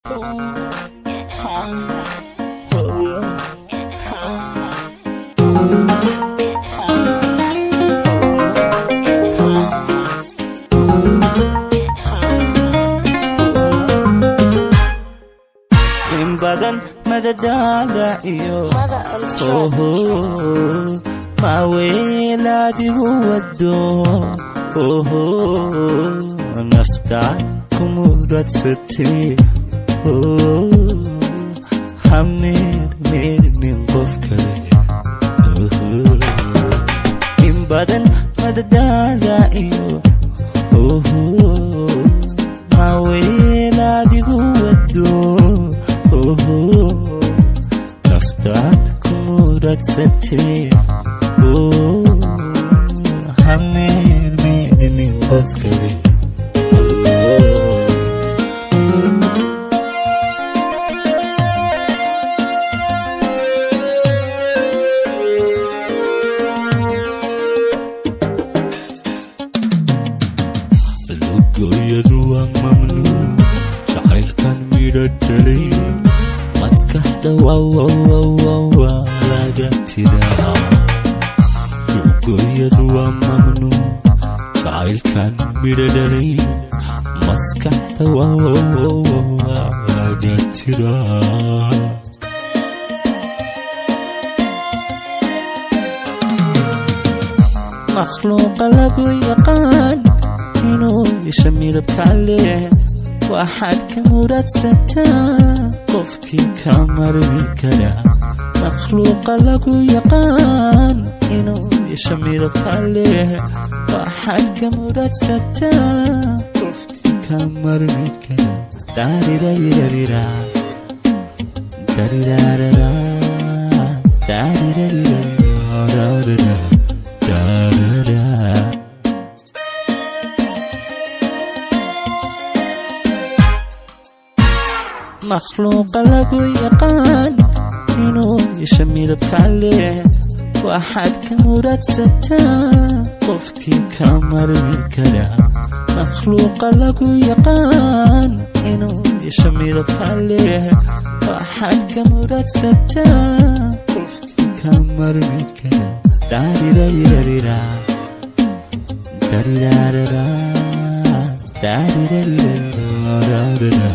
In badan madadaala iyo oho maaweelaadigu wado, oho nafta kumuradsatay, hameermeernin qof kale. In badan madadaala iyo oho maaweelaadigu wado, oho naftaad kumuradsatay, hameermeernin qof kale. Lugooyadu waa mamnuuc jacaylkan midho dhalay, maskaxda waa laga tiraa. Lugooyadu waa mamnuuc jacaylkan midho dhalay, maskaxda waa laga tiraa. Makhluuqa lagu yaqaan inuu isha midabka leh, waxaad ka muradsataa qofkii ka marmi kara. Makhluuqa lagu yaqaan inuu isha midabka leh, waxaad ka muradsataa qofkii ka marmi kara. Daarirayirarira darirarara daarirarira darara. Makhluuqa lagu yaqaan inuu isha midabka leh, waxaad ka muradsataa qofkii ka marmi kara. Makhluuqa lagu yaqaan inuu isha midabka leh, waxaad ka muradsataa qofkii ka marmi kara. Daarirayirarira darirarara daarirarira.